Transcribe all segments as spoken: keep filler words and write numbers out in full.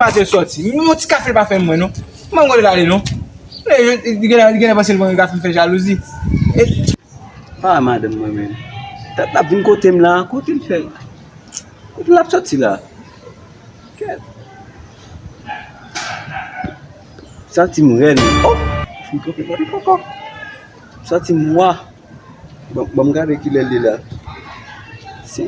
Maten sòti. Yon ti kafe l pa fè mwen, non. Mwen, mwen, l ale, non. Li gen, li gen, li gen panse l mwen ka fin fè jalouzi. E, ah, madanm mwen menm. Tèt l ap vin kote m la, kote l fè, kote l ap sòti la? Kèt. Santi m rèd. Oh! M kanpe bò de kòkò. Santi m wa. Bon, bon, m gade kilè l ye la. Se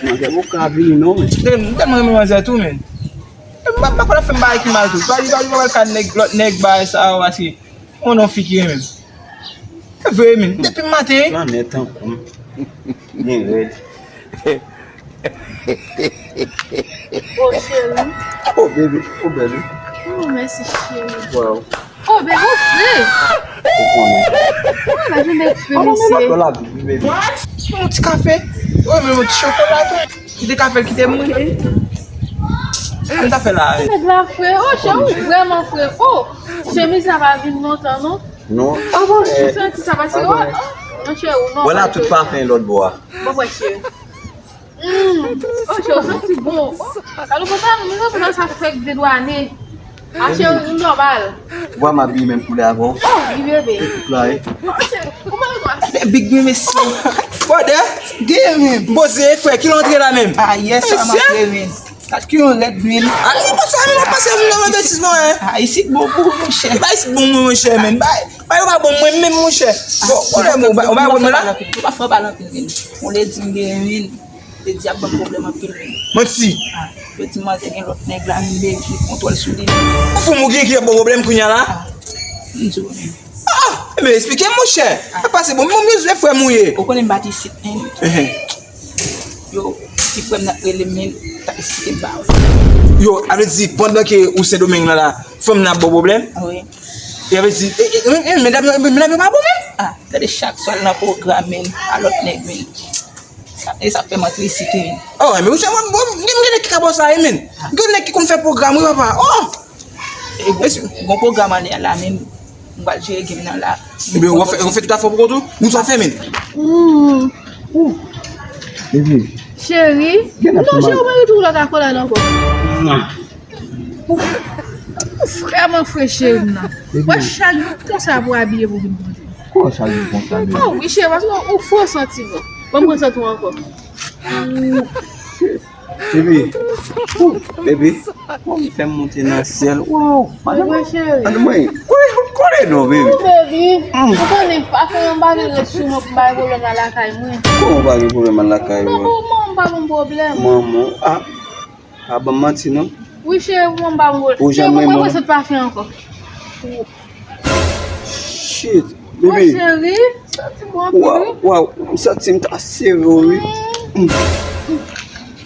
manzè poko ka vini non, men. M tèlman renmen manzè tou, men. M pa, m pa konn ap fè m bagay ki mal tou. Pa li, pa li, pa pral ka nèg, lòt nèg bagay sa yo, paske mwen non fi ki renmen m. Se vre, men. Depi maten. Flannè tankou m. Byen rèd. Oh, cheri. Oh, baby. Oh, baby. Oh, mèsi, cheri. Wow. Oh, baby, ou fre. Ou konnen. Oh, la jounen fre, mesye. Yon ti kafe. Oh, men yon ti chokola tou. Kite kafe, kite moun. An ta fè la. Nèg la fre. Oh, cheri, ou vrèman fre. Oh, chemiz la pa vin lontan, non. Non. Ou santi sa pase, oh, non, cheri, ou non. Wè la, tout pafen lòt bò a. Bon, wè, cheri. Mm. Oh, chè, ou santi bon. Alò, konsa, nou, nou, nou, sa fèk dedwane. Ah, chè, ou nòmal. Vwa m abiye menm koulè avè w. Oh, wi, bebe. Epi pla, wi. Oh, chè, kòman ou ye? Big, men, mesye. Brother, gen men. Poze, frè, kilè w antre la menm? Ah, yè swa m antre, men. Kat ki yon rèd, men. Ah, e konsa, men, w ap pase vin nan advètisman, en. Ah, isit bon pou ou, monchè. Ba isit bon, monchè, men. Ba, ba yo pa bon, mwen menm, monchè. Bon, pwoblèm, ou ba, ou ba bon, men la. Ou pa fè pale anpil, men. Ou lè di m gen, men. Te di ap ban m pwoblèm anpil. Manti. Ah, yo di manzè gen lòt nèg la, vin vin kontwòl sou li. Ou fou, m ou gen ki ap ban pwoblèm kounye a la? Ah, m di w, men. Ah, men eksplike m, monchè. Ah. Sa pase bon, m bezwen frè m ou ye. Ou konnen m pa t isit, men. Yo, ti frè m nan rele m, men, t ap eksplike m ba ou. Yo, a vle di, pandan ke ou Sendomeng nan la, frè m nan ap ba w pwoblèm? Wi. E a vle di, e, e, e, e, medam yo, medam yo pa bon menm? Ah, gade chak swa l nan pwogram, men, a lòt nèg, men. Sa, e sa fè m antre isit, wi. Oh, men ou se mwen, mwen, mwen gen nèg ki ka ba w sa, wi, men. Gen nèg ki konn fè pwogram, wi, papa. Oh! E bon, bon pwogram ane a la, men. M pral jere game nan la. Ebyen, w ap fè, w ap fè tout afè w pou kont ou? Moun sa fè, men. Mm. Ou. Baby. Cheri. Non, cheri, ou mérite yon lòt akòlad ankò. Non. Ou vrèman fre, cheri m nan. Baby. Wè chak jou konsa pou abiye pou vin kote. Kòman chak jou konsa, baby? Oh, wi, cheri, paske ou fò santi bon. Ban m pran santi w ankò. Baby. Ou, baby. Ou fè m monte nan syèl. Wow. Madanm mwen. Madanm mwen. Kole, kole non, baby. Ou, baby. Mm. Ou konnen, pa fè yon bagay ret sou mwen pou m bay pwoblèm nan lakay mwen. Kòman w pa gen pwoblèm nan lakay ou? Manman, manman pa bon pwoblèm. Manman, ah. Pa ban m manti non. Wi, cheri, manman pa bon pwoblèm. Ou janm renmen mwen. Cheri, mwen pa fè ankò. Shit, bebe. Cheri, santi bon anpil, wi. Waw, waw, m santi m ta sere w, wi. Mm.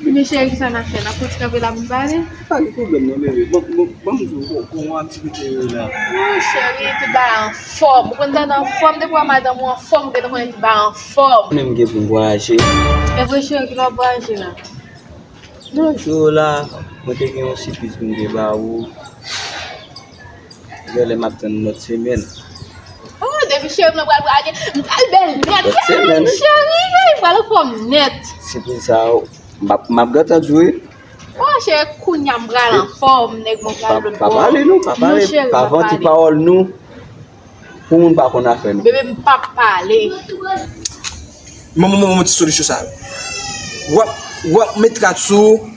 Ebyen, cheri, kisa n ap fè? N ap fè ti kanpe la pou n pale? Pa gen pwoblèm non, bebe. Bon, bon, bon, m di w, bon, bon, aktivite yo la. Wi, cheri, tout bagay anfòm. Ou konn tande anfòm, depi w wè madanm ou anfòm, ou gentan konnen tout bagay anfòm. Mwen menm gen pou m vwayaje. E vre, cheri, kilè w ap vwayaje la? Nan jou la, mwen te gen yon sipriz pou m te ba ou. Genlè m ap tann lòt semèn. Oh, depi cheri m nan pral vwayaje, m pral bèl nèt. Lòt semèn, wi. Cheri, m pral anfòm nèt. Sipriz sa, m ap, m ap gentan di w, wi. Oh, cheri, kounye a m pral anfòm, nèg mwen pral lòt bò. Pa pale non, pa pale. Non, cheri, pa vanti pawòl nou. Pou moun pa konn afè nou. Bebe, m p ap pale. Mwen, mwen, mwen, mwen, ti solisyon sa. W ap, w ap met rad sou ou,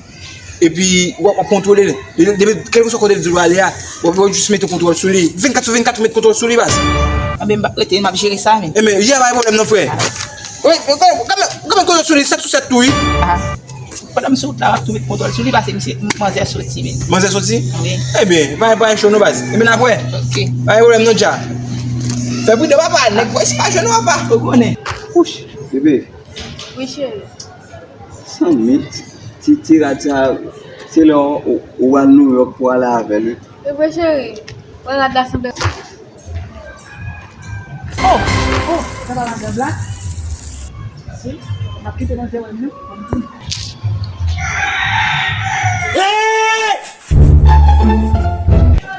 epi w ap, w ap kontwole l. Depi, depi, kèlkeswa kote l di w ale a, w ap, w ap jis mete kontwòl sou li. Vennkat sou vennkat, ou met kontwòl sou li, baz. Anben, m p ap rete, m ap jere sa, men. Enben, yè pa gen pwoblèm non, frè. Wi, wi, w ap met kontwòl sou li, sèt sou sèt tou, wi. Pandan m sou wout la, m ap tou met kontwòl sou li, paske misye, manzè soti, men. Manzè soti? Wi. Ebyen, pa, pa cho non, baz. Ebyen, n ap wè. Ok. Pa gen pwoblèm non, dja. Fè pridan, papa, nèg bò isi pa jwenn ou, papa. Ou konnen. Kouch. Bebe. Wi, cheri. San mit, ti, ti rad sa, se lè ou, ou, ou al Nouyòk pou ale avè l, wi. E vre, cheri. Wè rad la sanble. Oh, oh, sa pa madanm la? Si, m ap kite nan zèwèn nan.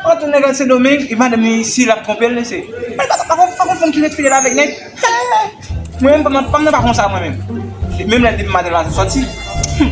Antoun nèg al Sendomeng, e madanm li si l ap twonpe l, mesye. Mwen pa, pa, pa, pa konn fanm ki ret fidèl avèk nèg. Mwen menm, pa m, pa m nan pa konsa, mwen menm. Menm lè depi maten la soti. Hmm.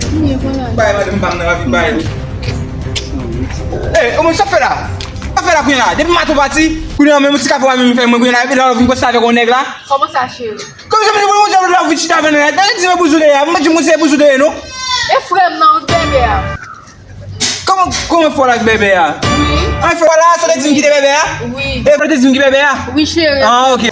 Bay madanm pa m nan, anvi bay. Ey, omen, sa fè la? Sa fè la kounye la? Depi maten w pati, kounye a menm ti kafe w a menm fè mwen kounye la, epi la w vin konsa avèk yon nèg la. Kòman sa, cheri? Kòman sa, mwen, mwen, mwen, mwen, vin chita avè nou la? Tande di mwen bouzou de a. Mwen di mwen se bouzou de non. E frè m nan, bèbè a. Kòman, kòman fè w la ak bèbè a? Wi. An fè w la, sa w te di m ki te bèbè a? Wi. E sa w te di m ki bèbè a? Wi, cheri. Ah, ok.